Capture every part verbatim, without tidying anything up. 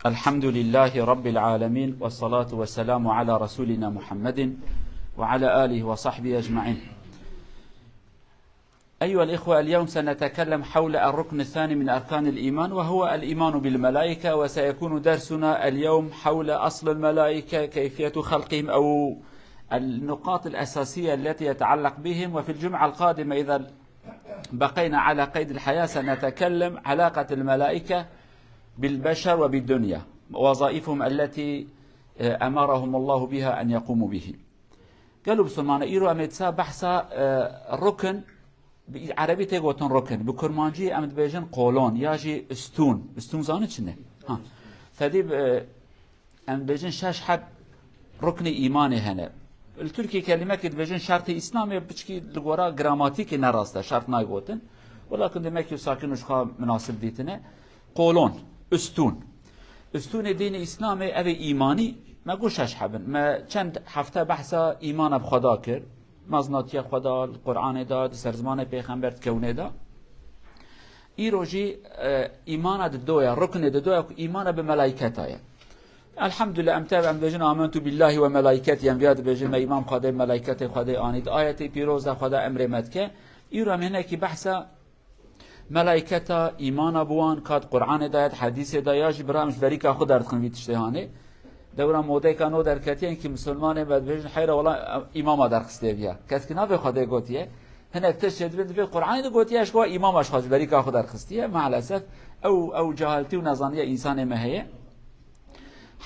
الحمد لله رب العالمين، والصلاة والسلام على رسولنا محمد وعلى آله وصحبه أجمعين. أيها الإخوة، اليوم سنتكلم حول الركن الثاني من أركان الإيمان، وهو الإيمان بالملائكة، وسيكون درسنا اليوم حول أصل الملائكة، كيفية خلقهم، أو النقاط الأساسية التي يتعلق بهم. وفي الجمعة القادمة، إذا بقينا على قيد الحياة، سنتكلم علاقة الملائكة بالبشر وبالدنيا، وظائفهم التي، آه، أمرهم الله بها أن يقوموا به. Gelo bisilmane, îro em ê disa behsa, e, rukn, bi erebî tê gotin rukn, bi kurmancî em dibêjin qolon ya jî stûn. Stûn zanî çi ne? Ha. Tedî, e, em dibêjin şeş heb ruknê îmanê hene. Li Tirkî kelimekê dibêjin şertê Îslamê, piçkî li gora gramatîkê ne rast e, şert nayê gotin. Welakin demekî sakin û ji xwe minasib dîtine. Qolon, stûn. Stûnê dînê Îslamê ev ê îmanî, me got şeş heb in. Me çend hefte behsa îmana bi Xweda kir. Mezinatiya Xweda, li Qur'anê de, di ser zimanê pêxember dikewinê de. Îro jî, e, îmana di do ye, ruknê di do ye ku îmana bi melayketa ye. Elhamdulillah, em tev em dibêjin amentu billahi ve melayketî, em viya dibêjin, me îman bi Xwedê, melayketê Xwedê anî, di ayetê pîroz de Xweda emrê me dike. Îro em hinekî behsa melayketa, îmana bi wan, ka di Qur'anê de, di hedîsê de, ya jî bira em ji berîka xwe derdixin vî tiştê hanê. Dewra modeyka no derketiye, enkî misilmanê me dibêjin, heyra wela îmama derxistiye viya. Kesk navê Xwedê gotiye. Hinek tişt jê dibin, dibê Qur'anê de gotiye, ji xwe îmama ji xwe ji berîka xwe derxistiye. Maalesef ew, ew cehaltî û nezaniya însanê me heye.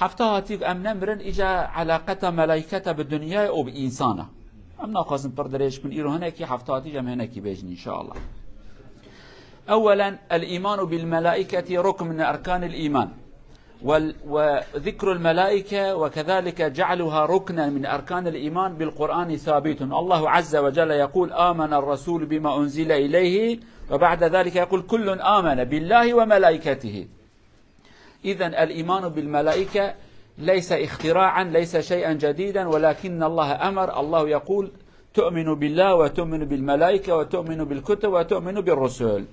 Hefta hatî em nemirin, îca elaqeta melayketa bi dinyayê û bi însana. Em naxwazin pir dirêj bin, îro hinekî, hefta hatî em hinekî bêjin înşallah. Ewelen, el-îmanu bil melaiketi rukn min erkanil îman. Ve, ve zikrul melaike ve kezalike ce'luha ruknen min erkanil îman bil Qur'ani sabitun. Allahu azze ve celle yekul, amener resul bima unzile ileyhi ve ba'de zalike yekul, kullun amene billahi ve melaiketihi. إذن الإيمان بالملائكة ليس اختراعا، ليس شيئا جديدا، ولكن الله أمر، الله يقول: تؤمن بالله وتؤمن بالملائكة وتؤمن بالكتب وتؤمن بالرسل.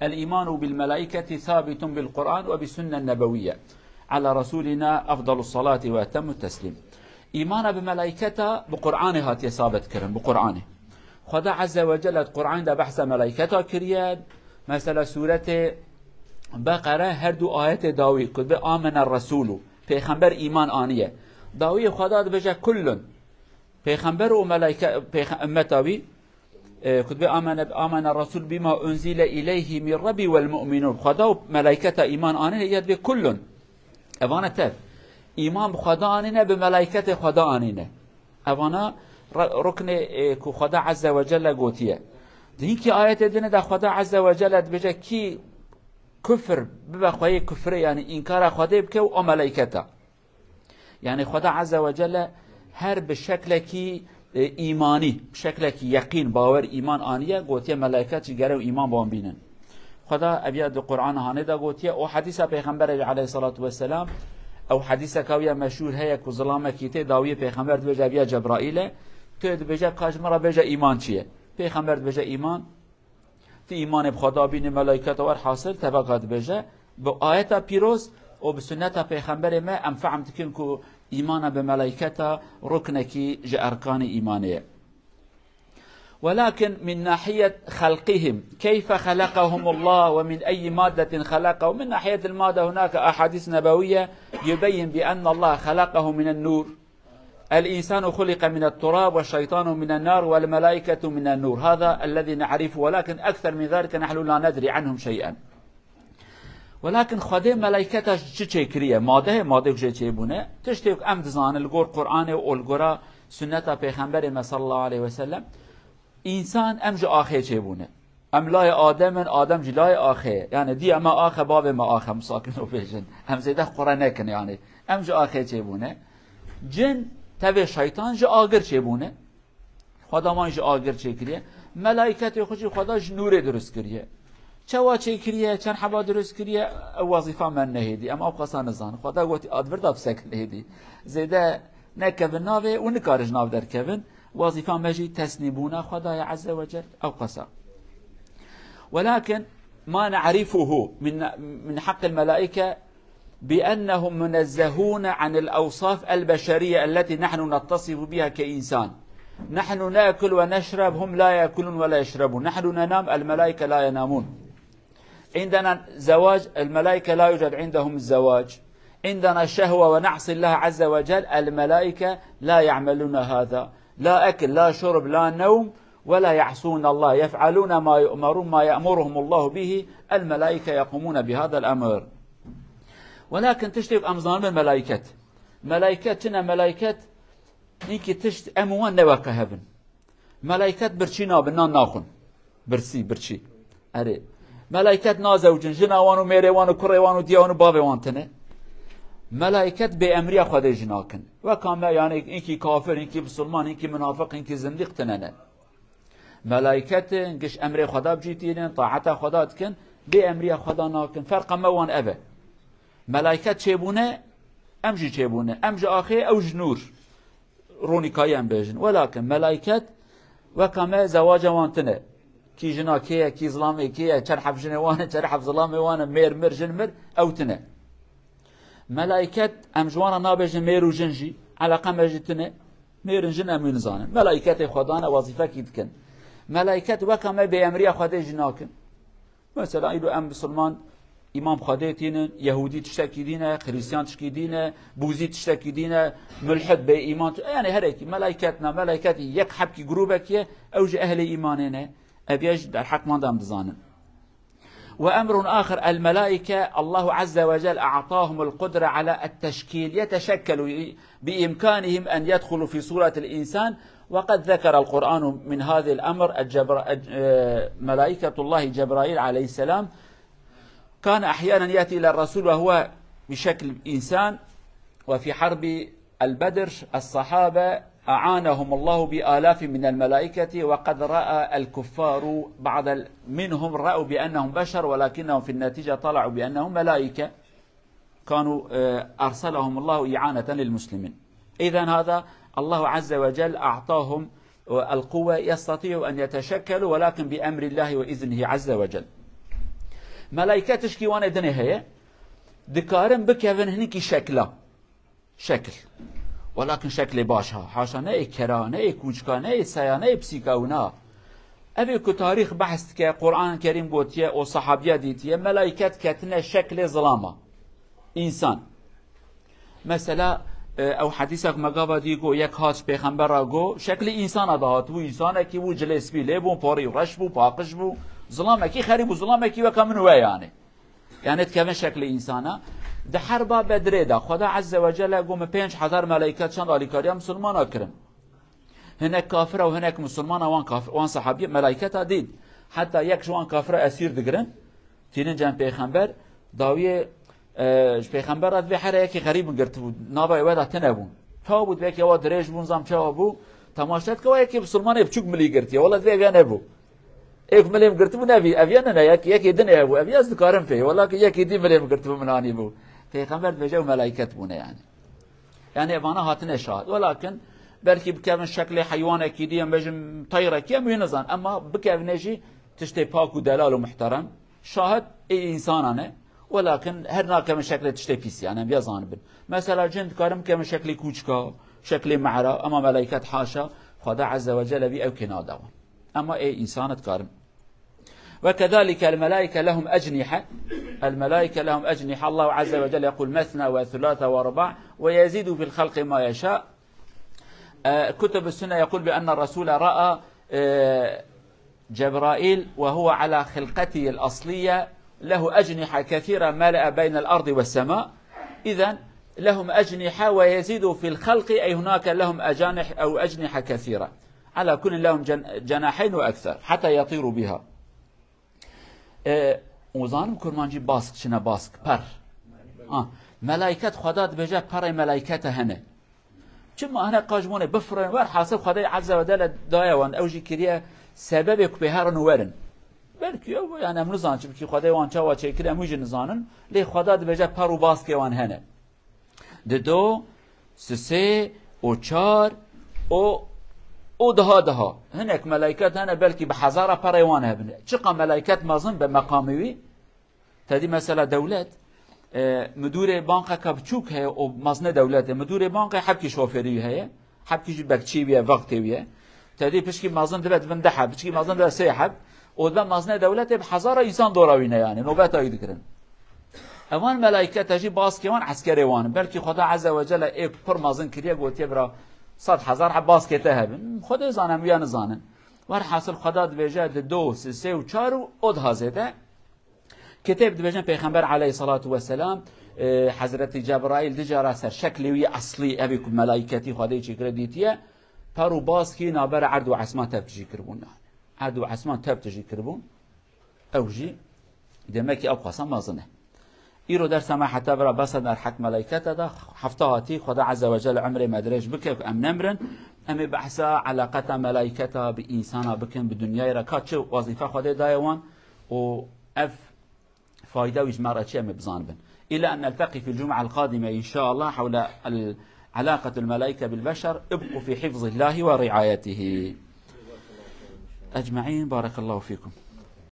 الإيمان بالملائكة ثابت بالقرآن وبالسنة النبوية على رسولنا أفضل الصلاة وأتم التسليم. Îmana bi melayketa bi Qur'anê hatiye sabit kirin, bi Qur'anê. Xweda Azze ve Celle di Qur'anê de behsa melayketa kiriye. Mesela sûretê Beqere her du ayetê dawî ku dibê amene resûlû, pêxember îman aniye. Dawiyê Xweda dibêje kullun. Pêxember û melayke, pêxe-, ümmeta wî, e, ku dibê amene, amene resûl bîma unzîle îleyhî mî rebbî wel mu'minûn. Xweda û melayketa îman anîne, ya dibê kullun. Evane tev. Îman bi Xweda anîne, bi melayketê Xweda anîne. Evana re-, ruknê, e, ku Xweda Azze ve Celle gotiye. Di hinkî ayetê dine de Xweda Azze ve Celle dibêje kî kufr bibe xweyê kufrê, yanî înkara Xwedê bike û a melayketa. Yanî Xweda Azze ve Celle her bi şeklekî, e, îmanî, bi şeklekî yeqîn, bawer, îman aniye, gotiye melayket jî gere ew îman bi wan bînin. Xweda eviya di Qur'ana hanê de gotiye, û hedîsa Pêxemberê jî aleyhissalatu vesselam, ew hedîseka wî ya meşhûr heye ku zilamekî tê dawiyê Pêxember dibêje eviya Cebraîl e, tu dibêje ka ji min re bêje îman çi ye? Pêxember dibêje îman, tu îmanê bi Xweda bînî, melayketa, werhasil tevaka dibêje, bi ayeta pîroz û bi sunneta Pêxemberê me em fehm dikin ku îmana bi melayketa ruknekî ji erkanê îmanê ye. ولكن من ناحية خلقهم، كيف خلقهم الله ومن أي مادة خلقهم؟ من ناحية المادة هناك أحاديث نبوية يبين بأن الله خلقه من النور. الإنسان خلق من التراب والشيطان من النار والملائكة من النور. هذا الذي نعرفه، ولكن أكثر من ذلك نحن لا ندري عنهم شيئا. Welakin Xwedê melayketa ji çi çêkiriye? Madeyê, madê ku jê çêbûne. Tiştê ku em dizanin li gor Qur'anê û li gora sunneta Pêxemberê me sallallahu aleyhi ve sellem, însan em ji axê çêbûne. Em layê Adem in, Adem jî layê axê ye. Yani diye me axe, bavê me axe, misakin û bêjin. Em zêde qure nekin yani. Em ji axê çêbûne. Cin, tevê şeytan ji agir çêbûne. Xweda wan ji agir çêkiriye. Melayketê xwe jî Xweda ji nûrê dirust kiriye. Çawa çêkiriye, çend heba dirust kiriye, ew wezîfa me nehêdî. Em ew qasa nizanin. Xweda gotî, a di vir de bisekin hêdî. Zêde nekevin navê û nikarin ji nav derkevin. Wezîfa me jî teslîmbûna Xwedayê Azze ve Cel, ew qasa. Welakin ma ne'rifuhu min, min heqqil melaike بأنهم منزهون عن الأوصاف البشرية التي نحن نتصف بها كإنسان. نحن نأكل ونشرب، هم لا يأكلون ولا يشربون. نحن ننام، الملائكة لا ينامون. عندنا زواج، الملائكة لا يوجد عندهم الزواج. عندنا شهوة ونعصي الله عز وجل، الملائكة لا يعملون هذا. لا أكل، لا شرب، لا نوم، ولا يعصون الله، يفعلون ما يؤمرون، ما يأمرهم الله به، الملائكة يقومون بهذا الأمر. ولكن tiştê em zanin melaiket. Melaiket çi ne? Melaiket hinkî tişt em wan ne weke hev in. Melaiket birçî nabin, nan naxwin. Birsî, birçî. Erê. Melaiket nazewcin, jina wan û mêrê wan û kurê wan û diya wan û bavê wan tine. Melaiket bê emriya Xwedê jî nakin. Weka me, yani, hinkî kafir, hinkî bisilman, hinkî munafiq, hinkî zindîq tine ne. Melaiket in, giş emrê Xweda bicîtînin, taeta Xweda dikin, bê emriya Xweda nakin. Ferqa me wan ev e. Melaiket çêbûne, em jî çêbûne. Em ji axê, ew ji nûr. Ronîkayî em bêjin. Welakin melaiket weka me zewaca wan tine. Kî jina kê ye, kî zilamê kê ye, çer heb jinê wan e, çer heb zilamê wan e, mêr mir, jin mir, ew tine. Melaiket, em ji wan re nabêjin mêr û jin jî, eleqa me jî tine. Mêr in jin em wî nizanin. Melaiketê Xwedan e, wezîfekî dikin. Melaiket weka me bêemriya Xwedê jî nakin. Mesela, îro em bisilman îman Xwedê tînin, Yehûdî tiştekî dî ne, Xirîstiyan tişkî dî ne, Bûzî tiştekî dî ne, mulhid bê îman, yani herekî, melaiket ne, melaiket yek hebkî grûbekî ye, ew ji ehlê îmanê ne. Ev ya jî derheq wan de em dizanin. وأمر آخر، الملائكة الله عز وجل أعطاهم القدرة على التشكيل، يتشكلوا بإمكانهم أن يدخلوا في صورة الإنسان، وقد ذكر القرآن من هذا الأمر الجبر-، الج-، آه، ملائكة الله جبرائيل عليه السلام كان أحيانا يأتي إلى الرسول وهو بشكل إنسان، وفي حرب البدر الصحابة أعانهم الله بآلاف من الملائكة، وقد رأى الكفار بعض ال-، منهم رأوا بأنهم بشر، ولكنهم في النتيجة طلعوا بأنهم ملائكة. كانوا، آه، أرسلهم الله إعانة للمسلمين. إذن هذا الله عز وجل أعطاهم القوة، يستطيعوا أن يتشكلوا، ولكن بأمر الله وإذنه عز وجل. Melaiket tişkî wan ê dinê heye, dikarin bikevin hinkî şekla. Şekil. Welakin şeklê baş ha. Haşa ne ê kera, ne ê kûçka, ne ê seya, ne ê pisîka û na. Ev ê ku tarîx behs dike, Qur'an Kerîm gotiye, o sahabiya dîtiye, melaiket ketine şeklê zilama. Însan. Mesela, e, ew hedîsa ku me gava dî got, yek hat ji pêxembera got, şeklê însana de hatibû, însanekî bû, cilê spî lê bûn, porî reş bû, paqij bû, zilamekî xerîb bû, zilamekî weka min we yani. Yani dikevin şeklê însana. Di herba Bedrê de Xweda Azze ve Celle got, min pênc hezar melaiket çand alîkariya misilmana kirin. Hinek kafir û hinek misilmana wan kafir, wan sahabî melaiketa dît. Heta yek ji wan kafira esîr digirin, tînin cem pêxember, dawiyê, e, ji pêxember re divê here yekî xerîb min girtibû, nava wê de tine bûn. Çawa bû, divê yekê wa dirêj bûn, zam çawa bû, temaşe dike, wa yekê misilmanê biçûk milî girtiye, wela divê ev ya nebû. Êk milê min girtibû, nevî, ev ya ne, ne, yek, yekê din hebû, ev ya ez dikarim pê, wela ki yekê dî milê min girtibû, min anîbû. Pêxember dibêje ew melaiket bûne yani. Yani evana hatine şahid. Welakin belkî bikevin şeklê heywanekî dî, em bêjin teyrekî, em wî nizan. Ema bikevine jî tiştê pak û delal û muhterem. Şahid ê însanan e. Welakin her nakevin şeklê tiştê pîs, yani em vê zanibin. Mesela cin dikarin bikevin şeklê kûçka, şeklê mehra, ema melaiket haşa, Xweda Azze ve Celle vî ew kê nade wan. Ema ê însan dikarin. وكذلك الملائكة لهم أجنحة. الملائكة لهم أجنحة. الله عز وجل يقول: مثنى وثلاث ورباع ويزيد في الخلق ما يشاء. آه، كتب السنة يقول بأن الرسول رأى، آه، جبرائيل وهو على خلقته الأصلية له أجنحة كثيرة ملأ بين الأرض والسماء. إذن لهم أجنحة ويزيد في الخلق، أي هناك لهم أجانح أو أجنحة كثيرة. على كل لهم جن-، جناحين وأكثر حتى يطيروا بها. E, û zanim kurmancî bask, çine bask, per. Ha, melaiket Xweda dibêje perê melaikete hene. Çima hene qajmonê bifirên wer, hasil Xwedê Azze ve Celle daye wan, ew jî kiriye sebebê ku pê herin û werin. Belkî ew, yani em nizanin çimkî Xwedê wan çawa çêkir, em wî jî nizanin. Lê Xweda dibêje per û baskê wan hene. Dido, sisê û çar û, û daha daha. Hinek melaiket hene belkî bi hezara perê wan hebin. Çiqa melaiket mezin be meqamê wî? Tedî mesela dewlet, E, midûrê banqeka biçûk heye û mezine dewletê. Midûrê banqê hebkî şofêrî wî heye. Hebkî jî bekçî wî ye, vextê wî ye. Tedî pişkî mezin dibe dibin deh heb, pişkî mezin dibe sê heb. Û dibe mezine dewletê bi hezara însan dora wî ne yani. Nobeta wî digirin. Evan melaîkete jî baskê wan eskerê wan in. Belkî Xweda Azze ve Celle ê pir mezin kiriye, gotiye bira sed hezar heb baskê te hebin. Xwedê zane, em wiya nizanin. Werhasil Xweda dibêje di do, sê, sê û çar û o daha zêde. Kitêb dibêjin Pêxember aleyhissalatu vesselam, e, Hezretî Cebraîl du cara ser şeklê wî eslî, evî ku melaîketî Xwedê çêkire dîtiye, per û baskî navbera erd û esman tev tijî kiribûn. Erd û esman tev tijî kiribûn. Ew jî demekî ew xwasa mezin e. Îro dersa me heta vira bes e, derheq melaîkete de. Hefta hatî Xweda Azze ve Celle emrê me dirêj bike ku em nemirin. Em ê behsa elaqeta melaîketa bi însana bikin, bi dinyayê re ka çi wezîfe Xwedê daye wan û ev fayda wî ji me re çi em ê bizanibin. إلى أن نلتقي في الجمعة القادمة إن شاء الله حول ال-، علاقة الملائكة بالبشر. ابقوا في حفظ الله ورعايته أجمعين. بارك الله فيكم.